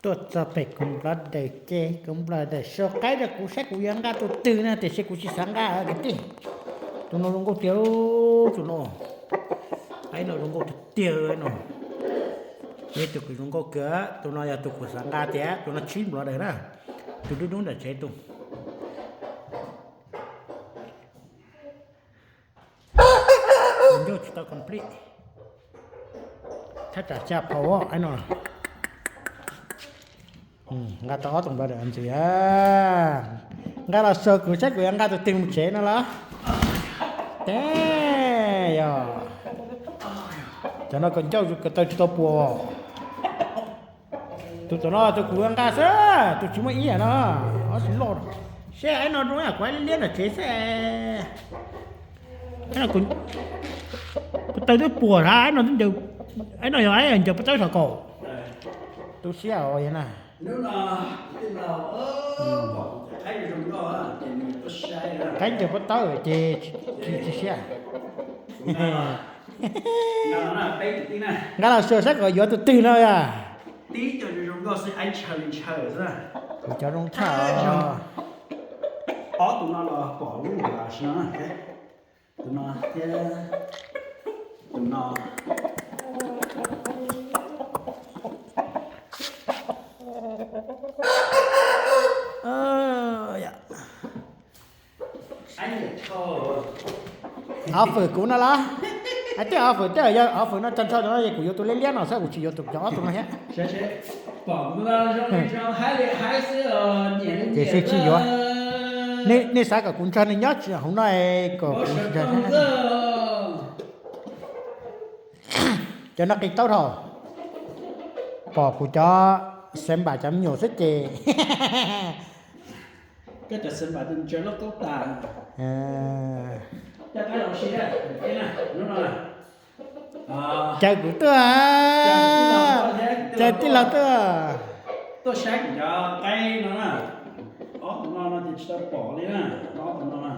Tuaj txog pem kuv nploder ces kuv nploder sau qaib rau kuv saib kuv yuav nqa tus twg na, tiam sis kuv tsis xav nqa kwv tij. Tus no zoo nkauj tiag, tus no, qaib no zoo nkauj tiag tiag no. Ib tug kuv zoo nkauj kawg, tus no yog tus kuv xav nqa tiag, tus no tshib nploder na, tus dub dub nram tsev tus. Tus ncauj tsis tau complete. Thaj tsam xya phau no. Nqa tau ob tus nploder ntxiv. Nqa los sau kuv saib kuv yuav nqa tus twg mus tsev no los. Teb yog cov no kom ncauj ko taw tsis tau puas. Tus tom no tus kuv yuav nqa xwb, tus tsis muaj ib yam no. Ob tsis loj. Seb aib no zoo yam kuv aib liab nram tsev xwb. Ko taw twb puas hab, aib no twb ncaws, aib no yog aib ncaws pob tawb saum kaum. Tu siab os na. Qaib ncaws pob tawb ces tsis siab. Nqa los xyuas saib kom yuav tus twg no yog. Kuv cov zoo tshaj. Ob tus no los pom lub nram si no, tus no thiab tus no. Offer kuv no los? Hais tias offer, tej yog offer no tag nrho no es kuv yuav tus liab liab no xwb, kuv tsis yuav tus, cov ob tus no thiab. Ces sib tsis yuav. Nej xav kom kuv nrog nej nyob tsis hauv no es kom kuv tsis nrog. Cov no qis taub dhau, pom kuv cov xeev npam cov me nyuam xwb ces. Caw kuv tuaj, caw tij laug tuaj. Tuaj saib kuv cov qaib no na. Ob tus no no ces tsis tau pom li na, ob tus no na.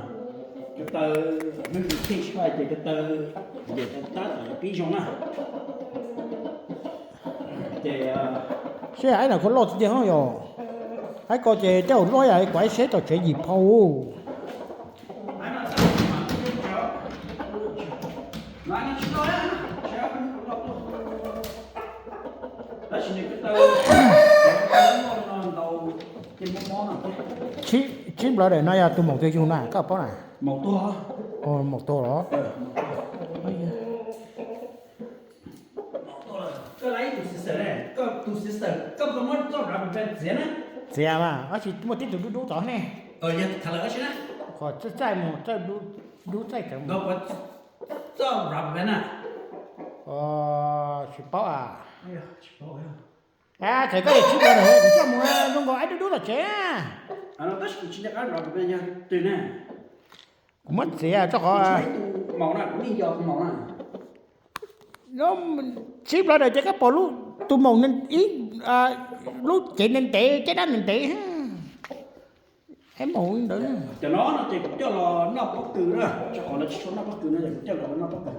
Ko taw, nws tus kheej tsis pais ces ko taw, ces tab tom pib zoo na. Ces, seb aib no kuj loj tiag tiag yom. Aib ko ces tej zaum loj yam kuv aib seb tom tsev yim phau. Tsib nploder no yog tus maum twg yug na koj paub na? Maum tuag los? Txiav mas, tab sis muaj tib tug dub dub tod ne. Qhov txaij txaij mus, txaij dub txaij tawv mus. Tsis paub a. Txawm koj yog tsib nploder kuv coj mus zoo nkaus aib dub dub tom tsev. Kuv muab txiav rau qhov tsib nploder ces koj pom lub, tus maum ib, lub cev ntev ntev, caj dab ntev ntev. Aib maum ntawd. Cov no no ces kuv coj los noj pob kws na, rau qhov lawv tsis tshua noj pob kws no ces kuv coj los noj pob kws.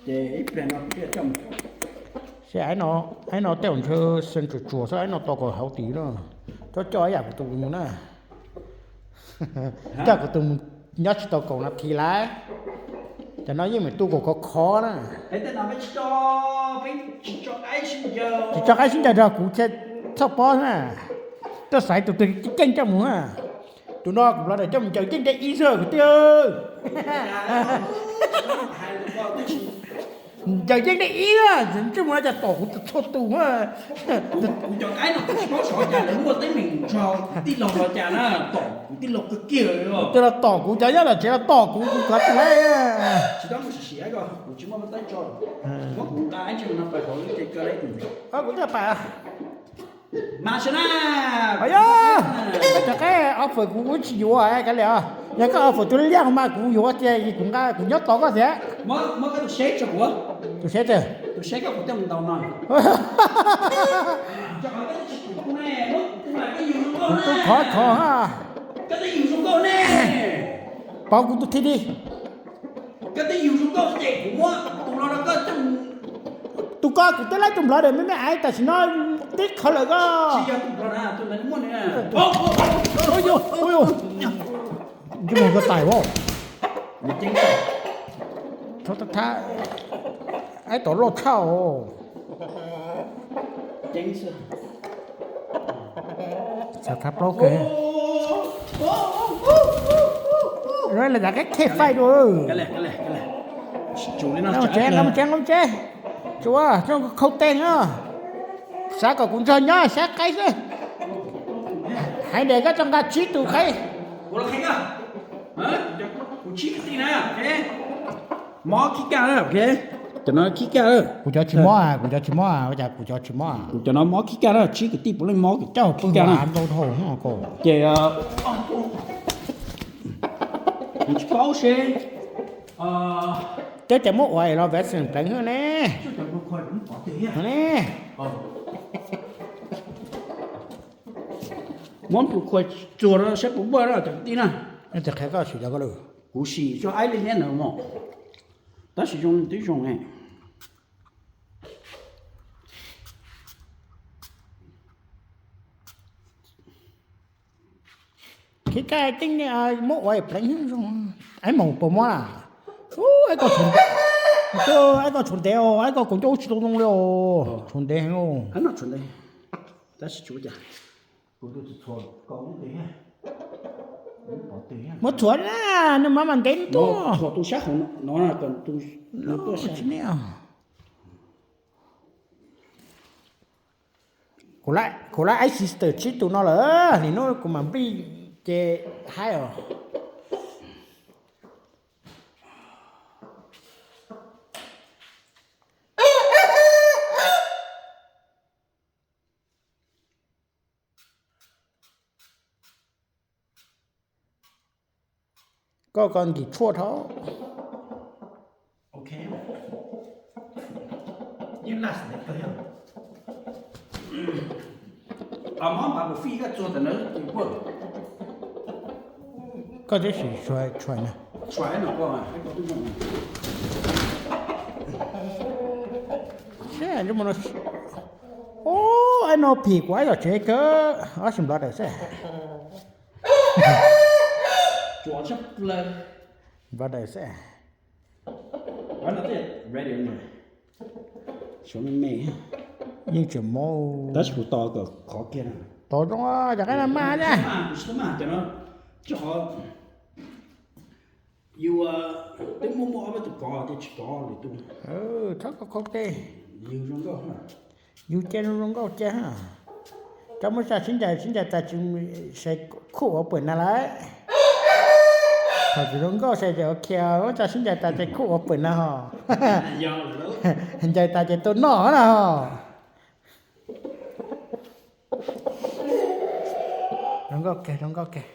Ces ib pliag no kuv thiaj coj mus. Seb aib no, aib no tej zaum ntshe se tsuas tsuas xwb, aib no tau kom hauv tid na. Coj coj ib yam kuv tus mus na. Coj kuv tus mus nyob tsis tau kaum nas this lawm. Cov no yeej meem tu kom khov khov na. Tsis tso qaib sib ncaws nrog kuv thiaj txhoj pob na. Tuaj xaiv tus twg ceej coj mus na. Tus no kuv los ntawm coj mus ncaws yeej deb ib zog kwv tij. Ncaws yeej deb ib, ntsej muag no cas tom kuv txhua tus. Kuv cov qaib no kuv tsis paub xyov cas lawv muaj teeb meem nrog kuv tij laug los cas na, tom kuv tij laug kawg kiag. Cov los tom kuv, cov nyob tom tsev los tom kuv, kuv kov tsis laib. Tsis tau mus sim sim ko, kuv tsis muaj teeb tso. Muab kuv nqa ib tse no pais hauv lub ces kawg lawm. Kuv twb pais. Mas sawv na. Yog, cov qaib offer kuv kuv tsis yuav kav liam. Yog koj offer tus liab liab mas kuv yuav tiag, kuv nqa kuv nyob tos koj thiab. Tus seb tiag. Kuv tub khov khov ha. Pauv kuv tus thib di. Tus ko kuv twb laib tus nplog daim me me aiv tam sim no twb khawv lawm ko. Tus ntawd muaj ne. Ua, ua, ua, ua, ua, ua. Ntsej muag ko tais os. Thab thab, aib tom loj tshaj os. Xav thab plaub kawg. Lawv cas qab khe faij dua. Nqa mus tsev, nqa mus tsev, nqa mus tsev. Tsuav, khau tes no. Xav kom kuv nrog nyob saib qaib xwb. Hais tias koj tau nqa tsib tus qaib. Mob khib kaj, cov no khib kaj. Kuv cov tsis mob, kuv cov tsis mob, ua cas kuv cov tsis mob. Kuv cov no mob khib kaj na, tsib kwv tij puav leej mob khib kaj na. Ces kuv tsis paub seb, twb tias muab ua es los vaccine pleev xwb ne. Ne, muab npus khuav txuag no saib puas npuaj na cov kwv tij na. Tis qhia koj sim cov ko lawm. Kuv sim tso aib li neb ntawd mog, tab sis zoo twb zoo. Khib kaj teeb muab ua pleev zoo. Aib moos puas mob na? Aib ko tshuav ntev os, aib ko kuv coj ub tsis tau zoo li os, tshuav ntev heev. Muab txhuav na, nws mas mas ntev tuaj. Txhuam tus sab hauv no kom tus no tuaj tsis ne. Kuv lab aib sister tsib tus no lawm, nim no kuv mam nplij ces haib os. Koj ko nkim tshuaj dhau. Koj twb sim tshuaj na. Ub, aib no phim kuv aib tom tsev kawg, ob sim nplog daws xwb. Nplog daws xwb. Suav me me, yeej tseem mob. Tab sis kuv tos kom qhov kiag, tos zoo, cov qaib no maj na. Tsis tau maj cov no, tsis qhov yus twb muaj muaj ob peb tus kov ces tsis kov lwm tus. Txhob kov khaub tej, yus zoo nkauj, yus cia zoo zoo nkauj cia. Cov muab tsa sib ncaim sib ncaim tas tsis sai khuj ua pwm na lawm. Thaum tsis zoo nkauj sai ces ua kiag muab tsa sib ncaim tas ces khuj ua pwm na ho. Ncaim tas ces tus noj na ho. Zoo nkauj kiag, zoo nkauj kiag.